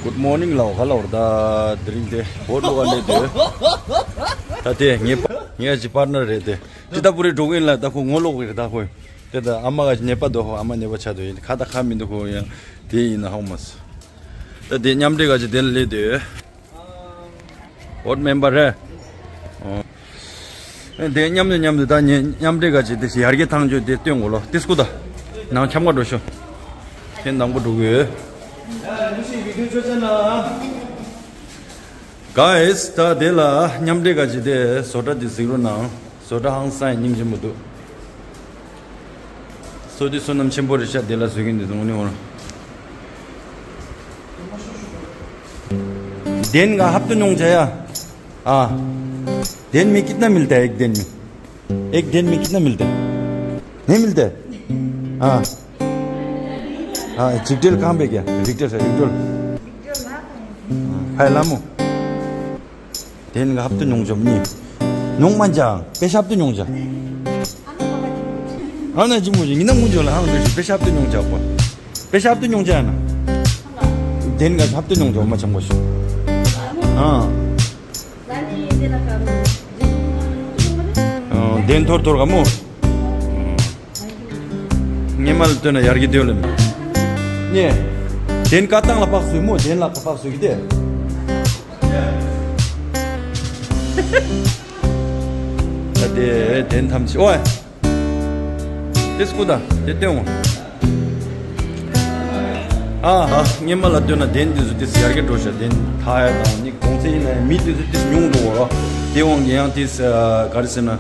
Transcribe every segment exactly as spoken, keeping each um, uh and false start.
Good morning ལའོ། ག་ལའོ་ར། ད་དེ་རིང་དེ་བོད་ལུག་ཨ་ལེ་དེ། ད་དེ་ངའི་ངའི་ཅི་པར་ནར་རེད་དེ། ཅི་ད་པུ་རི་འགྲོ་གི་ཡིན་ལ། ད་ཁོ་ངོ་ལོག་གི་རེད། ད་ཁོ་དེ་ད་ཨ་མ་ག་ཅི་ནད་པ་འདུག་ཧོ། ཨ་མ་ནད་པ་ཆགས་འདུག་ཡིན། ཁ་ད་ཁ་མི་འདུག་ཧོ། ཡང་དེ་ཡིན་ན་ཧོ་མ་སི། ད་དེ་མཉམ་འབྲེལ་ག་ཅི་དེ་ལ་ལེ་དེ། བོད་མེམ་བར་རེད། ཨོ། དེ་མཉམ་དུ་མཉམ་དུ་ད་ཉེ་མཉམ་འབྲེལ་ག་ཅིག་དེ་ཞིག་ཡར་རྒྱས་ཐང་ཆོད་དེ་སྟོན་དགོས་ལོ། དེ་སྐུ་ད་ནང་འཁྱམ་ག་འགྲོ་ཤོག་ཁྱེད་དང་པོ་འགྲོ་གི་ཡོད། Guys ད་དེ་ལ་མཉམ་འབྲེལ་ག་ཅིག་དེ་བཟོ་གྲྭ་དེ་གཟིགས་རོགས་གནང་། བཟོ་གྲྭ་ཧང་སང་སྙིང་རྗེ་མོ་འདུག་བསོད་བདེ་བསོད་ནམས་ཆེན་པོ་རེད་ཤག་དེ་ལ་བཟོས་མཁན་དེ་ཚོ་དངོས་གནས་འོ་ན། दिन का हफ्ते न्योंग जाया। हाँ। दिन में कितना मिलता है एक दिन में? एक दिन में कितना मिलता है? नहीं मिलता है? हाँ। हाँ, रिक्टर कहाँ पे गया? Richter sir, Richter. हाँ, फाइल लामो। दिन का हफ्ते न्योंग जब नहीं। न्योंग मान जा, पेशाब तो न्योंग जा। हाँ ना, जी मुझे, इना मुझे ला, हाँ, पेशाब तो न्योंग जा को। पेशाब तो न्योंग जा ना। दिन का हफ्ते न्योंग जा, मत समझो। हाँ। ཨོ། དེན་ཐོར་ཐོར་ག་མོ། ངེ་མ་ལ་ལྟོས་ན་ཡར་གི་སྡོད་ལེ་མོ། ནེ། དེན་ཀ་ཏང་ལ་པགས་སུ་མོ། དེན་ལ་ཀ་པགས་སུ་གི་དེ། ད་དེ་དེན་ཐམས་ཅད་ཨོའི། དེ་སྐུ་དང་དེ་སྟོན་འོང་། ཨ་ཧ། སྔོན་མ་ལ་ལྟོས་ན་དེན་དེ་ཚོ་དེ་ཡར་རྒྱས་འགྲོ་ཤག་དེན་ཐ་ཡ་དང་ནི་གོང་ཚད་ཡིན་ན་མི་དེ་ཚོ་དེ་ཉུང་འགྲོ་བ་རོ། དེ་འོང་གི་ཡང་དེ་ག་རེ་ཟེར་ན།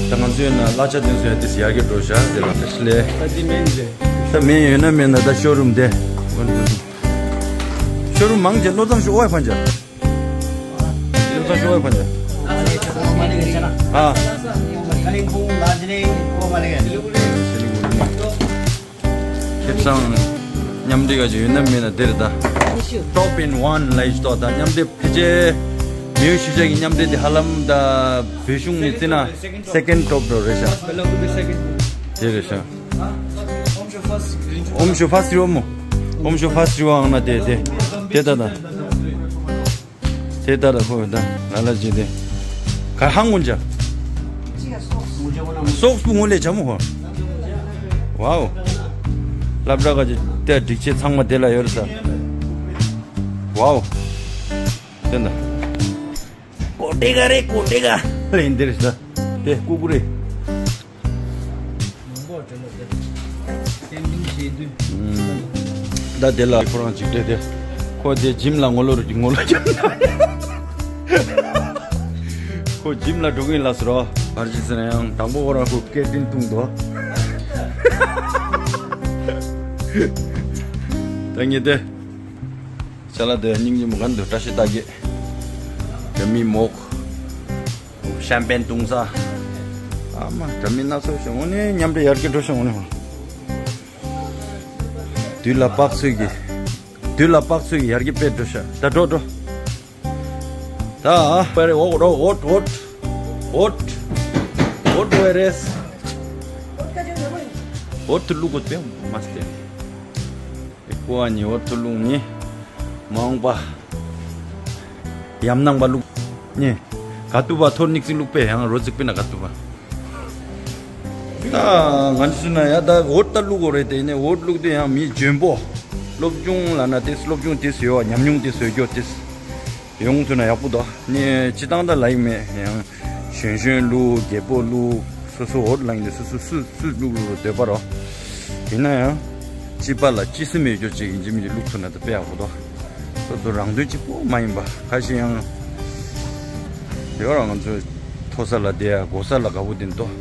ད་ང་ཚོའི་ན་གླ་ཆ་དེ་ཚོ་ཡང་དེ་ཡར་རྒྱས་འགྲོ་ཤག་དེ་ལ་ད་ཤི་ལེ། ད་དེ་མེན་རེད། ད་མེན་ཡོད་ན་མེད་ན་ད་ཤོ་རུམ་དེ། ཤོ་རུམ་མང་ཆེ་ལོ་ཙམ་ཤོ་ཨོའི་ཕན་ཆ། ཡོད་ས་ཞོ་བའི་ཕན་ཆ། ཨ། ཁེ་བཟང་མཉམ་འབྲེལ་ག་ཅིག་ཡོད་ན་མེད་ན་དེར་ད། Top in one ལ་ཡིས་ཏོ་ད་མཉམ་འབྲེལ་ཕལ་ཆེར་མིའུ་གཞིས་ཆགས་ཀྱི་མཉམ་འབྲེལ་དེ་ཧ་ལམ་ད་བོད་གཞུང་ནས་བརྩིས་ན་second top འགྲོ་རེད་ཤག་དེ་རེད་ཤག་ཨོམ་ཞོ་ཧྥ་སི་རི་བ་མོ། ཨོམ་ཞོ་ཧྥ་སི་རི་བ་ཨང་ན་དེ་དེ་དེ་ད་ད། དེ་ལྟར་ཁོ་ད་ང་ལ་ཅི་དེ་ག་ཧང་ངུན་ཅ། སོགས་པུ་ངུ་ལས་ཅ་མོ་ཧོ། ཝའོ། སླབ་གྲྭ་ག་ཅི་དེ་སྒྲིག་ཆས་ཚང་མ་དེ་ལ་ཡོད་རེད་ས། ཝའོ། དེ་འདྲ། ཀོ་ཏེ་ག་རེ་ཀོ་ཏེ་ག་ལེན་དེ་རེད་ས། དེ་ཀུ་ཀུ་རེ། ད་དེ་ལ་ཁོ་རང་ཅིག་སྤྲད་དེ། ཁོ་དེ་ཇིམ་ལ་ངོ་ལོ་རུ་ངོ་ལོ་ཅང་། ཁོ་ཇིམ་ལ་འགྲོ་གིན་ལ་སོ་རོ། བར་ཅི་ཟེར་ན་ཡང་དང་པོ་ཁོ་རང་ཁོ་སྐད་འཕྲིན་བཏུང་དོ། ད་ངས་དེ། ཅ་ལག་དེ་སྙིང་རྗེ་མོ་ག་འདུག་བཀྲ་ཤིས་རྟགས་བརྒྱད། དེ་མི་མོག་ཤམ་པེན་བཏུང་ས། ཨ་མ་འདྲ་མིན་སྣ་ཚོགས་ཤིག་འོ་ནི་མཉམ་འབྲེལ་ཡར་རྒྱས་འགྲོ་ཤིག་འོ་ནི། དུས་ལ་དཔག་ཚོད་ཀྱི། དུས་ལ་དཔག་ཚོད་ཀྱི་ཡར་རྒྱས་སྤེལ་འགྲོ་ཤག་ད་འགྲོ་འགྲོ། ད་ཨ་པ་རེ་འོག་འགྲོ་འོད་འོད། འོད་འོད་འགྲོ་བའི་རེས། འོད་དུ་བླུག་དགོས་པས་མ་སྟེ། ཀོ་ཨ་ནི་འོ་ཐུ་ལུང་ནི། མ་འོངས་པ། ཡམ་ནང་པ་ལུག་ནི། ག་ཏུ་བ་ཐོར་ནིག་སི་ལུག་པའི་ཡང་རོ་ཙིག་པི་ན་ག་ཏུ་བ། ད་ང་ཚོ་ན་ཡ་ད་འོ་ད་ལུག་འོ་རེད་དེ་ནས་འོ་ལུག་དེ་ཡང་མི་འཇོན་པོ། སློབ་སྦྱོང་ལ་ན་དེ་སློབ་སྦྱོང་དེ་ཡོད་ཉམས་མྱོང་དེ་བཟོས་རྒྱུ་དེ། ཡོང་ཐུབ་ན་ཡག་པོ་འདུག་ནི་སྤྱི་བཏང་ད་ལ་ཡིན་མེད་ཡང་གཞོན་གཞོན་ལུག་རྒད་པོ་ལུག་སོ་སོ་འོར་ལངས་ཏེ་སོ་སོ་སུ་སུ་ལུག་ལུག་ལ་འདོད་པ་རོ། ཡིན་ན་ཡང་སྤྱི་པ་ལ་སྤྱི་སེམས་ཡོད་རྒྱུ་ཅིག་ཡིན་གཅིག་མིན་གཅིག་ལུག་ཐུབ་ན་ད་དཔེ་ཡག་པོ་འདུག་སོ་སོ་རང་འདོད་གཅིག་པོ་མ་ཡིན་པ་ཁ་ཤས་ཡང་ཡོད་ར། ང་ཚོ་མཐོ་ས་ལ་བསྡད་ཡ་གོ་ས་ལ་དགའ་པོ་དེ་འདུག་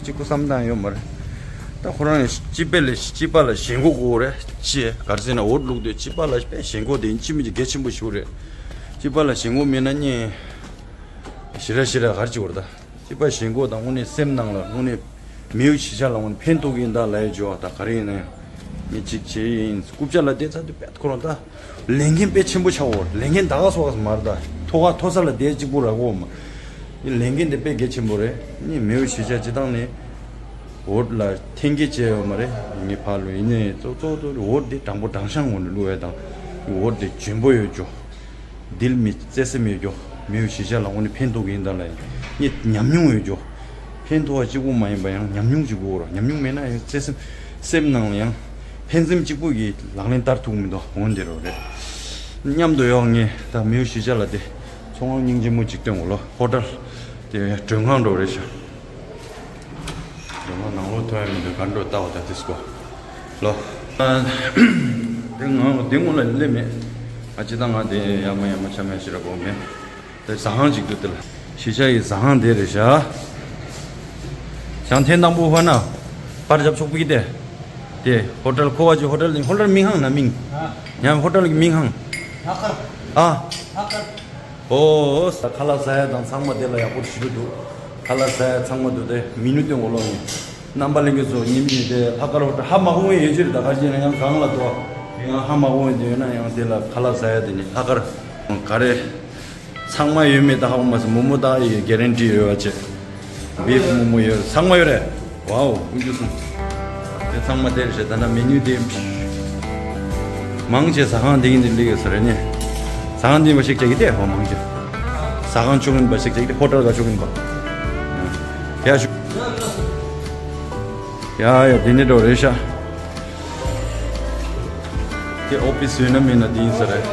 གཅིག་པོ་བསམ་སྟངས་ཡོད་མ་རེད། ད་ཁོ་རང་ཡང་སྤྱི་པ་ལ་སྤྱི་པ་ལ་ཞེན་ཁོག་དགོས་རེད་ཅེས་ག་རེ་ཟེར་ན་འོར་ལུག་དུས་སྤྱི་པ་ལ་དཔེ་ཞེན་ཁོག་དེ་ཡིན་གཅིག་མིན་གཅིག་གལ་ཆེན་པོ་ཞིག་རེད། སྤྱི་པ་ལ་ཞེན་ཁོག་མེད་ན་གཉིས། ཞེ་དྲག་ཞེ་དྲག་ག་རེ་བྱེད་དགོས་རེད་ད། སྤྱི་པ་ཞེན་ཁོག་དང་དངོས་གནས་སེམས་ནང་ལ་དངོས་གནས་མི་ཡུལ་གཞིས་ཆགས་ལ་དངོས་གནས་ཕན་ཐོགས་ཀྱི་ཡིན་ད་ལབ་ཡ་བྱོས་ད་ག་རེ་ཡིན་ན་ཡང་། ངས་ཅིག་བྱེད་ཡིན་རྐུབ་ཀྱག་ལ་བསྡད་ཚར་དུས་དཔེ་ཁོ་རང་ད། ལས་འགན་དཔེ་ཆེན་པོ་ཆགས་འོ། ལས་འགན་ད་ག་སོ་ག་སོ་མ་རེད་ད། མཐོ་ག་མཐོ་ས་ལ་བསྡད་གཅིག་པུ་ར་གོ་མ། ལས་འགན་དེ་དཔེ་གལ་ཆེན་པོ་རེད། ངས་མི་ཡུལ་གཞིས་ཆགས་སྤྱི་བཏང་ནས། འོད་ལ་འཐེན་འཁྱེར་བྱས་ཡོད་མ་རེད། ངའི་ཕར་ལོ་ཡིན་ནའི་གཙོ་གཙོ་གཙོ་འོད་དེ་དྲང་པོ་དྲང་བཞག་ངོ་ནས་བླུགས་ཡས་དང་། འོ་དེ་འཇོན་པོ་ཡོད་རྒྱུ། དིལ་མི་བརྩེ་སེམས་ཡོད་རྒྱུ། མི་བོ་གཞིས་ཆགས་ལ་དངོས་གནས་ཕན་ཐོགས་ཀྱི་ཡིན་ད་ལ་ཡིན། ངས་ཉམས་མྱོང་ཡོད་རྒྱུ། ཕན་ཐོགས་པ་གཅིག་པུ་མ་ཡིན་པ་ཡང་ཉམས་མྱོང་གཅིག་པུ་ར། ཉམས་མྱོང་མེད་ན་ཡང་བརྩེ་སེམས་སེམས་ནང་ལ་ཡང་ཕན་སེམས་གཅིག་པུ་གིས་ལག་ལེན་བསྟར་ཐུབ་མི་འདུག་འོན་ཏེ་རོ་རེད། མཉམ་དུ་ཡོང་ངས་ད་མི་བོ་གཞིས་ཆགས་ལ་དེ་ཚོང་ཁང་སྙིང་རྗེ་མོ་གཅིག་སྟོན་གོ་ལོ། ཧོ་ཊལ་དེ་མགྲོན་ཁང་འགྲོ་རེད་ཤག་འགྲོ་ན་ནང་ལོགས་ཐོན་ཡ་མི་འདུག་ག་འགྲོ་ལྟ་བ་ད་དེ་སྐོར་ལོ། དེ་ང་དེ་སྔོན་ལ་སླེབས་མེད། ཨ་ཅི་ད་ང་དེ་ཡ་མ་ཡ་མ་ཆ་མེད་ཤི་ར་གོ་མེད། དེ་ཟ་ཁང་ཅིག་འདུག་དེ་ལ་གཞིས་ཆགས་ཡི་ཟ་ཁང་དེ་རེད་ཤག་ཞང་ཐེངས་དང་པོ་ཕ་ན་པར་རྒྱབ་ཆོག་པི་དེ། དེ་ཧོ་ཊལ་ཁོ་བ་ཅི་ཧོ་ཊལ་ཧོ་ཊལ་མིང་ཧང་ན་མིང་། ཡང་ཧོ་ཊལ་གི་མིང་ཧང་། ཨ། ཨོ། ཁ་ལག་ཟ་ཡ་དང་ཚང་མ་དེ་ལ་ཡག་པོ་ཞེ་པོ་འདུག་ཁ་ལག་ཟ་ཡ་ཚང་མ་འདུག་དེ་མི་ནུ་སྟོན་གོ་ལོ་ནི། རྣམ་པ་ལྷན་རྒྱས་ཚོ་ཉིན་མི་དེ་ལྷག་དཀར་ཧོ་ཧ་མ་གོ་ཡོད་ཅིག་ད་ག་ཅི་ན་ཡང་གང་ལ་དོ། ཡང་ཧ་མ་གོ་ཡོད་དེ་ཡོད་ན་ཡང་དེ་ལ་ཁ་ལག་ཟ་ཡ་དེ་ནི་ལྷག་དཀར། ག་རེ། ཚང་མ་ཡོད་མེད་ད་ཧ་གོ་མ་སོང་མོ་མོ་ད་ཡི་གེ་རན་ཊི་ཡོད་བ་ཅེ། བིབ་མོ་མོ་ཡོད་ཚང་མ་ཡོད་རེད། ཝའོ་ཀུན་སྤྱོད་སོང་། དེ་ཚང་མ་དེར་བྱས་ད་ན་མེ་ནུ་དེ་མང་ཆེ་ཟ་ཁང་དེ་ཡིན་དེ་ལི་གེ་ས་རེད་ནི། ཟ་ཁང་དེ་ཡིན་པ་ཞིག་ཅེ་གི་དེ་ཧོ་མང་ཆེ། ཟ་ཁང་ཆུང་ཡིན་པ་ཞིག་ཅེ་གི་དེ་ཧོ་ཊལ་ག་ཆུང་ཡིན་པ། ཡ་ཞུ། ཡ་ཡ་དེ་ནི་འགྲོ་རེད་ཤག་དེ་ཨོ་ཕི་སི་ཡོད་ན་མེད་ན་དེ་ཡིན་ས་རེད།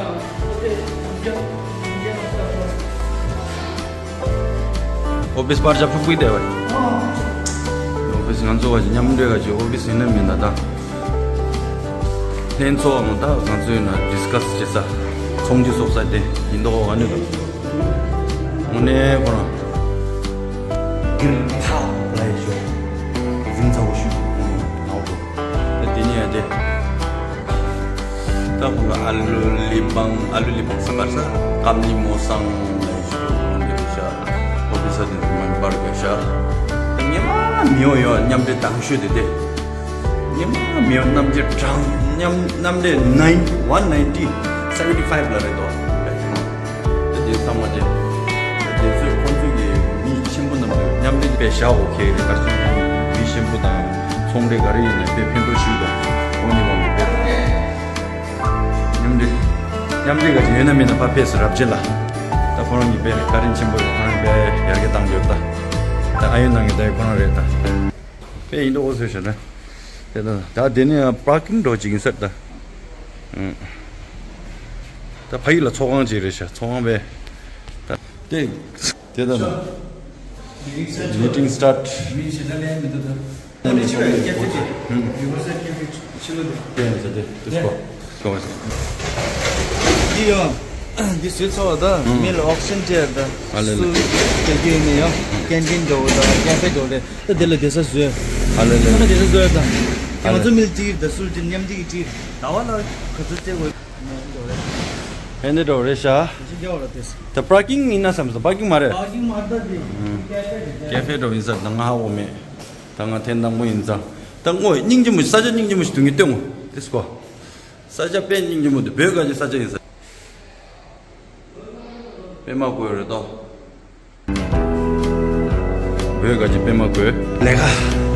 ཨོ་ཕི་སི་པར་ཆ་ཕུག་པུའི་དེ་བ། ཨོ་ཕི་སི་ང་ཚོ་བ་ཞིག་མཉམ་འབྲེལ་ག་ཅིག་ཨོ་ཕི་སི་ཡོད་ན་མེད་ན་ད། ལྷན་ཚོགས་འོང་ད་ང་ཚོ་ཡོད་ན་ཌི་སི་ཀ་སི་བྱེད་ས། ཚོང་ཅི་སོགས་ས་དེ་ཡིན་མདོག་ག་ནི་དུ། དངོས་གནས་ཁོ་རང་། གིར་ཐ་ལ་ཡི་ཞོ། གཟིམ་ཚ་བོ་ཞུ། ནའོ་དོ། དེ་ནས་ཡ་དེ། ད་ཁོང་གི་ཨ་ལུ་ལི་པང་ཨ་ལུ་ལི་པང་ས་པར་ས་ཀམ་ལི་མོ་སང་ལ་ཡི་ཞོ་དེ་ཤ། ཨོ་ཕི་སར་དེ་མ་པར་ག་ཤ། ད་ཉེ་མ་མི་ཡོ་ཡོ་མཉམ་འབྲེལ་དང་ཤོས་དེ་དེ། ཉེ་མ་མི་ཡོ་རྣམ་འབྱེད་གྲངས་མཉམ་རྣམ་འབྲེལ་ནའིན་ཝན་ནའིན་ཊི་སེ་ཝེན་ཊི་ཕའིབ་ལ་རེད་དོ། དེ་ཚང་མ་དེ། དེ་ཚོས་ཁོང་ཚོས་ཀྱི་མི་ཆེན་པོ་རྣམས་ལ་མཉམ་འབྲེལ་དཔེ་བཞག་འོ་ཁེ་རེད་ག་ཅི་མི་ཆེན་པོ་དང་ཚོང་འབྲེལ་ག་རེ་ཡིན་ན་དཔེ་ཕན་ཐོགས་ཞིག་དང་ཁོང་གཉིས་བང་གི་དཔེ་མཉམ་འབྲེལ་མཉམ་འབྲེལ་ག་ཅི་ཡོད་ན་མེད་ན་ཕ་ཕེ་སི་རབ་ཅེ་ལ་ད་ཁོ་རང་གི་དཔེ་བཀའ་དྲིན་ཆེན་པོ་རེད། ཁོ་རང་དཔེ་ཡར་རྒྱས་བཏང་དགོས་ད་ད་ཨ་ཡོད་ནང་གི་ད་ཁོ་རང་རེད་ད་དཔེ་ཡིན་འདུག་འོ་ཟེར་ཤ་ན་དེ་ད་ད་དེ་ནས་པར་ཀིང་འགྲོ་ཅིག་ཡིན་ས་ད། ད་ཕ་ཡུལ་ལ་ཚོགས་ཁང་ཅིག་རེད་ཤག་ཚོགས་ཁང་པས། ད་དེ་དེ་ད་ད་meeting start. དེ་ཡིན་ས་དེ་དེ་སྐོར་སྐོར་བ་ཟེར། འདི་ཡང་འདི་བཟོས་ཚར་བ་ད་མི་ལ་ཨོག་སི་ཇན་སྤྲད་ད་ཨ་ལེ་ལེ། སུ་སྤྲད་རྒྱུ་ཡིན་ན་ཡང་ཀན་ཊིན་འགྲོ་བ་ད་ཀན་ཕེ་འགྲོ་རེད། ད་དེ་ལ་བསྡད་ས་བཟོས། ཨ་ལེ་ལེ། ཁོ་ན་བསྡད་ས་བཟོས་དང་། ཨ་ང་ལེ། ཚོ་མི་ལ་ཅིག་ད་སུ་ཅི་མཉམ་འདི་གི་ཅིག་ཟླ་བ་ལ་ག་ཚོད་སྤྲད་དགོས། ཧེ་འདི་འགྲོ་རེད་ཤག་ཅི་རྒྱག་བ་ལ་དེ་ས། ད་པར་ཀིང་ཡིན་ན་བསམ་སོང་པར་ཀིང་མ་རེད། པར་ཀིང་མ་རེད་ད་དེ། ཀན་ཕེ་འགྲོ་ཡིན་ས་ད་ང་ཧ་གོ་མེད། ད་ང་ཐེངས་དང་པོ་ཡིན་ཙང་། ད་དངོས་སྙིང་རྗེ་མོ་ས་ཆ་སྙིང་རྗེ་མོ་ཞིག་འདུག་ངས་སྟོན་ངོ་དེ་སྐོར། ས་ཆ་དཔེ་སྙིང་རྗེ་མོ་འདུག་བོད་ག་ཅི་ས་ཆ་ཡིན་ས། པད་མ་བཀོད་རེད་དོ། བོད་ག་ཅི་པད་མ་བཀོད། ལས་ཀ་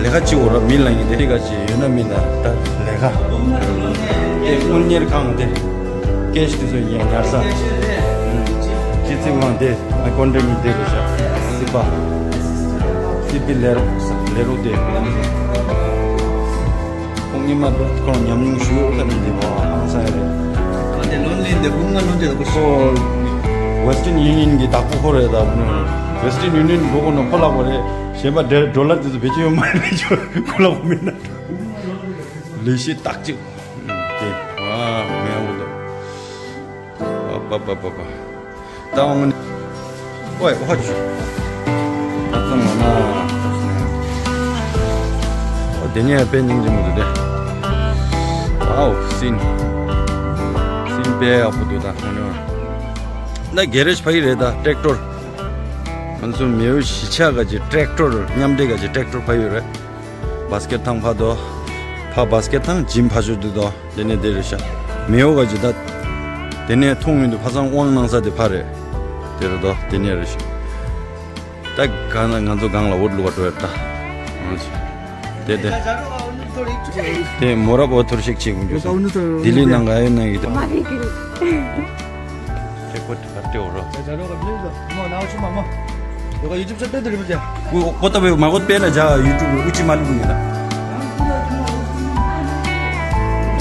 ལས་ཀ་ཅི་འོ་ར་མི་ལ་ཡིན་དེ་ག་ཅི་ཡོད་ན་མིན་ན་ད་ལས་ཀ་དེ་དངུལ་གཉེར་ཁང་དེ་ཀེཤ་དེ་ཚོ་ཡང་ཉར་ས་ཅི་ཚིག་མང་དེ་ཨ་ཀོན་ཊེག་མི་དེ་རེད་ཤག་སི་པ་སི་པི་ལས་རོགས་ལས་རོགས་དེ། ཁོང་ཉི་མ་ཁོང་ཉམས་མྱོང་ཞུ་ཡོད་ལ་མི་འདི་བ་ཧང་སང་རེད། ཨ་དེ་ལོན་ལེན་དེ་ཧུང་ང་ལོན་དེ་ལ་ཁོ་ཤོ། Western Union གི་བདག་པོ་ཁོ་རེད་ད་ཁོ་ནི། Western Union འགྲོ་གོ་ནོ་ཁོ་ལ་གོ་རེད། གཞན་པ་ཌེ་ཌོ་ལར་དེ་ཚོ་བེད་སྤྱོད་ཡོད་མ་རེད་ཆོ་ཁོ་ལ་གོ་མེད་ན། ལས་བྱེད་བརྟག་དཔྱད་དེ་བ་མེད་འོ་དོ། པ་པ་པ་པ། ད་འོང་ནི། ཨོའི་ཧོ་ཅུ། ད་ཙམ་མ་ན། ཨོ་དེ་ནས་དཔེ་སྙིང་རྗེ་མོ་འདུག་དེ། ཝའོ་སིན། སིན་དཔེ་ཡག་པོ་འདུག་ད་འོང་ནི་བ། ད་གེ་རེཇ་ཕ་གི་རེད་ད་ཊེག་ཊོར། ང་ཚོ་མེའུ་གཞིས་ཆགས་ག་ཅིག་ཊེག་ཊོར་མཉམ་འབྲེལ་ག་ཅིག་ཊེག་ཊོར་ཕ་གི་རེད། བ་སི་ཀེཊ་ཐང་ཕ་དོ། ཕ་བ་སི་ཀེཊ་ཐང་ཇིམ་ཕ་ཤོ་འདུག་དོ། དེ་ནས་དེ་རེད་ཤག་མེའོ་ག་ཅི་ད། དེ་ནས་མཐོང་ཡོང་དུས་ཕ་སང་དབང་གནང་ས་དེ་ཕ་རེད། དེ་རེད་དོ་དེ་ནས་རེད་ཤག་ད་ག་ན་ང་ཚོ་སྒང་ལ་འོད་བླུག་པ་འགྲོ་ཡོད་ད། འོང་ཞིག་དེ་དེ། དེ་མོ་རབ་འོ་ཐུར་ཞིག་བྱེད་དགོས་འདུག་ལྡི་ལི་ནང་ག་ཡོད་ན་ཡིན་ད། ཁྱེད་ཁོ་ཐག་སྤྲད་འོ་རོ། ཀོ་ཏ་བེ་མ་གོ་པེ་ན་ཇ་ཡུ་ཊུབ་ཨུ་ཅི་མ་ལུག་ཡོད་ད།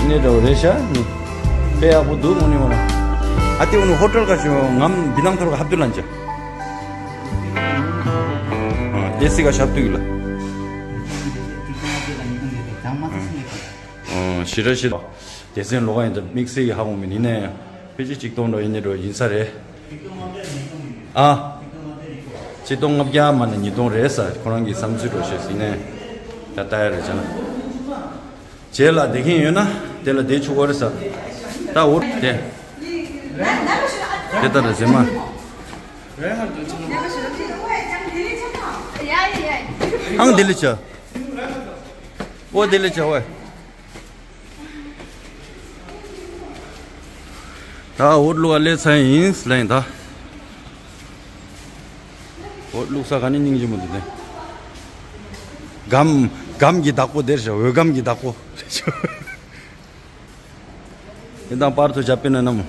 ནེ་འདྲ་བོ་རེད་ཤག་ནི། དཔེ་ཡག་པོ་འདུག་དངོས་གནས་མ་ལ། ཨ་ཏི་འོ་ནི་ཧོ་ཊེལ་ག་ཤོ་ངམ་བི་ནང་ཐོར་ག་ཧབ་ཏུ་ལན་ཅ། ཨེ་སི་ག་ཤབ་ཏུ་ཡོད་ལ། ཨོ་ཞི་ར་ཞི། སྡེ་ཚན་ལོག་ཡིན་ད་དམིགས་བསལ་གྱི་ཧ་གོ་མིན་ཡིན་ནའི་ཕལ་ཆེར་ཆིག་སྟོང་འགྲོ་ཡིན་ནི་འགྲོ་ཡིན་ས་རེད། ཨ། ཆིག་སྟོང་ལྔ་བརྒྱ་མ་ནས་ཉིས་སྟོང་རེད་ས་ཁོ་རང་གི་བསམ་ཚུལ་འགྲོ་ཤེས་ཟིན་ནས་ད་ལྟ་ཡ་རེད་བྱ་ན། རྗེས་ལ་བསྡད་མཁན་ཡོད་ན་དེ་ལ་བསྡད་ཆོག་གོ་རེད་ས། ད་འོ་དེ། དེ་ལྟར་རེད་ཟེར་མ། ཨང་དེ་ལས་བྱ། འོ་དེ་ལས་བྱ་བས། ད་འོ་བླུག་ལས་ཚན་ཡིན་ལེན་ད། འོ་བླུག་ས་ག་ནས་སྙིང་རྗེ་མོ་འདུག་ནས། སྒམ་སྒམ་གྱི་བདག་པོ་དེར་བྱ་འོད་སྒམ་གྱི་བདག་པོ། དེ་དང་པར་དུ་བྱ་དཔེ་ན་ན་མོ།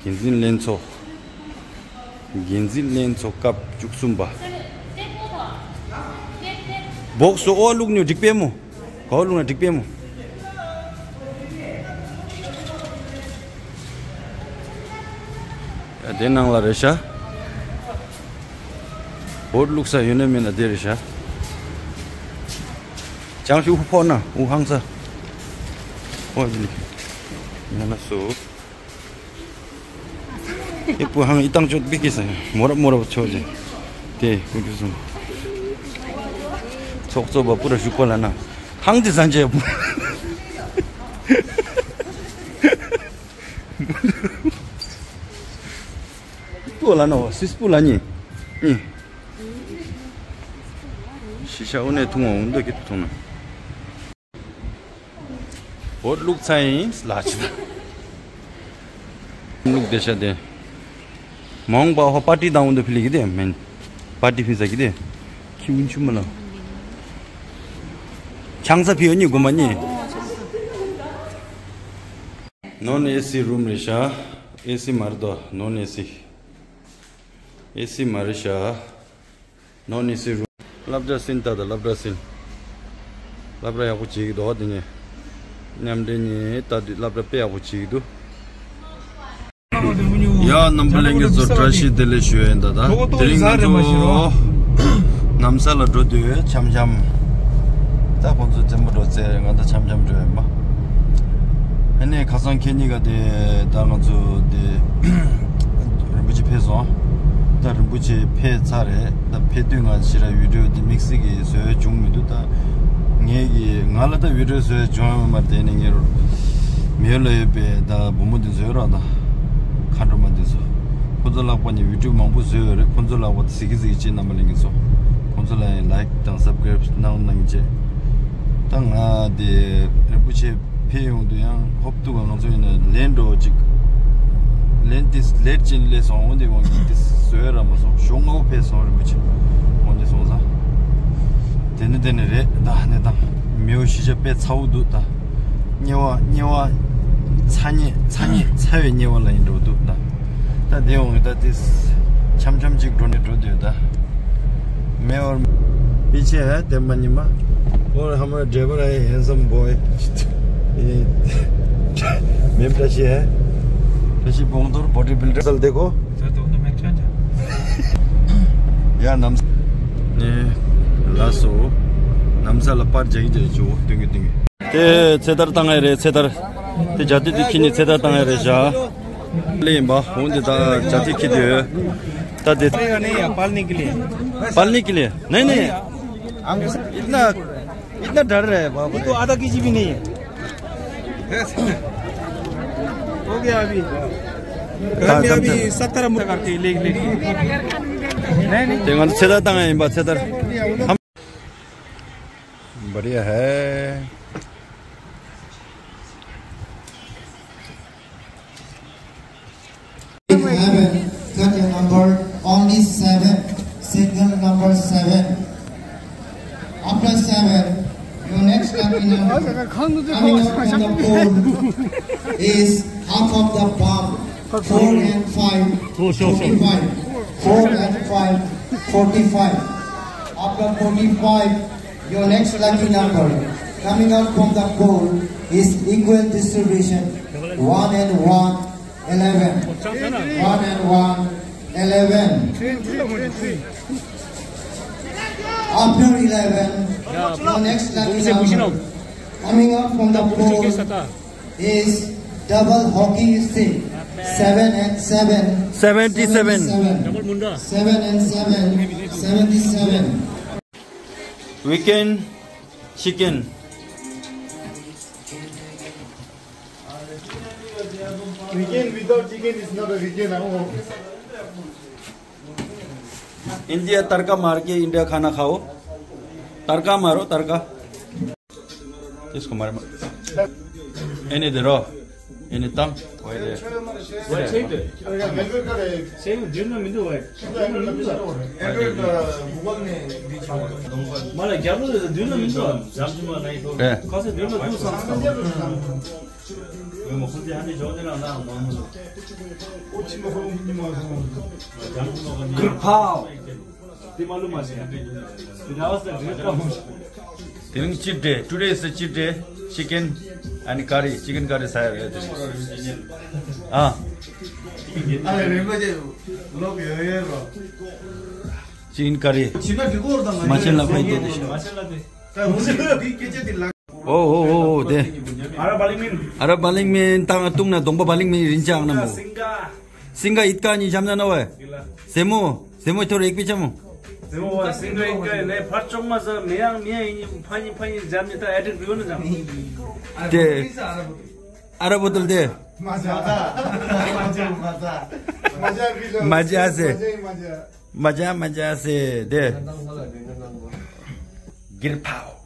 འགན་འཛིན་ལྷན་ཚོགས། འགན་འཛིན་ལྷན་ཚོགས་སྐབས་བཅུ་གསུམ་པ། སྦོག་སུ་ཨོ་བླུག་ནུས་འགྲིག་པས་མོ། གོ་བླུག་ན་འགྲིག་པས་མོ། ཡ་དེ་ནང་ལ་རེད་ཤག་འོ་བླུག་ས་ཡོད་ན་མེད་ན་དེ་རེད་ཤག་ཅང་ཤུ་ཧུ་ཕོ་ན་ཧུ་ཧང་ས། ཨོ་ཡིན། ཡ་ན་སོ། ཨེ་པུ་ཧང་ཨི་ཏང་ཅོད་པི་ཀི་སང་མོ་རབ་མོ་རབ་ཆོ་ཅེ། དེ་ཀུ་ཀུ་སུང་། ཚོགས་གཙོ་བ་པུ་ར་ཞུགས་པ་ལ་ན། ཧང་དེ་སང་ཅེ། པུ་ལ་ན་བ་སིས་པུ་ལ་ཉི། ཉི། ཤི་ཤ་འུ་ནས་ཐུང་བ་འུ་འདོད་ཀི་ཐུང་ན། འོ་བླུག་ཚ་ཡིན་ལ་ཅི་ད། བླུག་དེ་ཤ་དེ། མོང་པ་ཧོ་པ་ཏི་དང་འུ་འདོད་ཕི་ལི་གི་དེ་མིན། པ་ཏི་ཕི་ས་གི་དེ། ཁྱི་འུན་ཆུ་མ་ལ། ཆང་ས་ཕི་འོ་ཉི་གོ་མ་ཉི། ནོན་ཨེ་སི་རུམ་རེད་ཤག་ཨེ་སི་མ་རེད་དོ་ནོན་ཨེ་སི། ཨེ་སི་མ་རེད་ཤག་ནོན་ཨེ་སི་རུམ། སློབ་གྲྭ་སྲིན་ལྟ་དང་སློབ་གྲྭ་སྲིན། སློབ་གྲྭ་ཡག་པོ་བྱེད་ཀྱི་འདུག་དེ་ནས། མཉམ་འབྲེལ་གཉིས་ལྟ་དུས་སློབ་གྲྭ་དཔེ་ཡག་པོ་བྱེད་ཀྱི་འདུག་ཡ་རྣམ་པ་ལྷན་རྒྱས་ཚོ་བཀྲ་ཤིས་བདེ་ལེགས་ཞུ་ཡ་ཡིན་ད་ད། དེ་རིང་ང་ཚོ་ནམ་ས་ལ་འགྲོ་དུས་འཆམ་འཆམ། ད་ཁོང་ཚོ་བཙན་པོ་འགྲོ་ཚེ་ང་ད་འཆམ་འཆམ་འགྲོ་ཡ་ཡིན་པ། ཨ་ནི་ཁ་སང་ཁེ་གཉིས་ཀ་དེ་ད་ང་ཚོ་དེ་རིན་པོ་ཆེ་ཕེབས་སོང་། ད་རིན་པོ་ཆེ་ཕེབས་ཚར་རེད། ད་ཕེབས་དུས་ང་ཞེ་དྲག་བི་ཌིའོ་དེ་དམིགས་བསལ་གྱི་བཟོ་ཡ་བྱུང་མི་འདུག་ད་ངས་ཀྱི་ང་ལ་ད་བི་ཌིའོ་བཟོ་ཡ་བྱུང་ཡོད་མ་རེད། དེ་ནས་ངས་རོ་མེའོ་ལ་ཡོད་པའི་ད་བུ་མོ་དེ་བཟོས་རོགས་ད་མཁའ་འགྲོ་མ་དེ་ཚོ། ཁོ་ཚོ་ལག་པ་ནས་བི་ཌིའོ་མང་པོ་བཟོས་ཡོད་རེད། ཁོ་ཚོ་ལག་པ་དེ་གཟིགས་གི་གཟིགས་ཀྱི་ཅི་རྣམ་པ་ལེན་གི་ཚོ། ཁོ་ཚོ་ལ་ཡང་ལའིཀ་དང་སབ་སི་ཀ་རེབ་གནང་གནང་རྗེས། ད་ང་དེ་རིན་པོ་ཆེ་ཕེབས་ཡོང་དུས་ཡང་ཧོབ་ཏུ་ག་ང་ཚོ་ཡིན་ན་ལན་འགྲོ་ཅིག་ལན་ཏིས་ལེད་ཅིན་ལས་སོང་འོན་ཏེ་འོང་གི་ཏིས་བཟོས་ར་མ་སོང་ཞོགས་སྔ་པོ་ཕེབས་སོང་རིན་པོ་ཆེ་འོན་ཏེ་སོང་ས། དེ་ནི་དེ་ནི་རེད་ད་གནས་སྟངས་མེའོ་ཤི་ཆ་དཔེ་ཚ་བོ་འདུག་ད། དམྱལ་བ་དམྱལ་བ་ཚ་དམྱལ་ཚ་དམྱལ་ཚ་བའི་དམྱལ་བ་ལ་ཡིན་འགྲོ་འདུག་ད། ད་དེ་འོང་གི་ད་ཏིས་འཆམ་འཆམ་ཅིག་འགྲོ་ནས་འགྲོ་འདུག་ད། मैं और पीछे है तेम्मा निमा और हमारा ड्राइवर है हैंडसम बॉय। ये मैं प्रशी है। प्रशी बोंगदोर बॉडी बिल्डर। चल देखो। सर तो मैं क्या जा। या नम ने लासो नमसा लपार जाई जाई जो तिंगे तिंगे। དེ་ཚེ་ཐར་བཏང་ཡ་རེད་ཚེ་ཐར། དེ་ཇ་ཏི་དེ་ཁྱི་ནི་ཚེ་ཐར་བཏང་ཡ་རེད་བཞག་ལེ་ཡིན་པ་འོང་དེ་ད་ཇ་ཏི་ཁྱི་དེ། ད་དེ། पालने के लिए। पालने के लिए। नहीं, नहीं। इतना, इतना डर रहे बाप रे। तो आधा केजी भी नहीं है। हो गया अभी। घर में अभी सत्तर मुर्गा करके ले, ले। नहीं, नहीं। དེ་ང་ཚོ་ཚེ་ཐར་བཏང་ཡ་ཡིན་པ་ཚེ་ཐར། बढ़िया है। Seven, curtain number only seven, single number seven. Coming out from the pole is half of the pump, four and five, forty-five. Four and five, forty-five. After forty-five, your next lucky number coming out from the pole is equal distribution, one and one, eleven. One and one, eleven. After eleven, your next lucky number coming out from the pole is double hockey stick, seven and seven. Seventy-seven. Seven and seven, seventy-seven. Weekend chicken. Weekend without chicken is not a weekend. India तड़का मार के इंडिया खाना खाओ। तड़का मारो, तड़का। This Kumar. Any the raw? Any tam? Why the? Why change the? Same, do you know me do why? Mala, do you know me do? Yeah. Cause do you know do something? Good pal. དེ་མ་ལུ་མ་ཤེས། དེ་ནས་ཨོ་སི་ཀྲི་ཡ། དེ་རིང་cheat day. Today is a cheat day. Chicken and curry. Chicken curry ཟ་ཡ་རེད་དེ། ཨ། ཨ་རིན་པོ་ཆེ་ལོག་ཡོད་ཡོད་རོ། Chicken curry། ཕྱི་ན་འགྲིག་གོ་ར་དང་། མ་ཆེན་ལ་ཕ་ཡི་དེ་དེ་ཤ། ད་འུ་ཚོ་འདི་སྐད་ཆ་དེ་ལ། ཨོ་ཨོ་ཨོ་ཨོ་དེ། ཨ་ར་བ་ལིང་མིན། ཨ་ར་བ་ལིང་མིན་ཏང་ཏུང་ན་གདོང་པ་བ་ལིང་མིན་རིན་ཆ་ཨང་ན་མོ། སིང་ག། སིང་ག་ཡིད་ཀ་ཉི་འཇམ་ན་ན་བས། ཟེ་མོ། ཟེ་མོ་ཐོར་ཡེག་པི་ཆ་མོ། ཟེ་མོ་བ་སིང་ག་ཡིད་ཀ་ནས་ཕར་ཅོག་མ་ཟ་མི་ཡང་མི་ཡང་ཡིན་ཕ་ཡིན་ཕ་ཡིན་འཇམ་ནི་ད་ཨེ་ཏྲིག་རིའུ་ན་འཇམ། དེ། ཨ་ར་བོ་ཏལ་དེ། མ་ཇ་མ་ཇ་མ་ཇ་ཟེ། མ་ཇ་མ་ཇ་ཟེ་དེ། གིར་ཕའོ།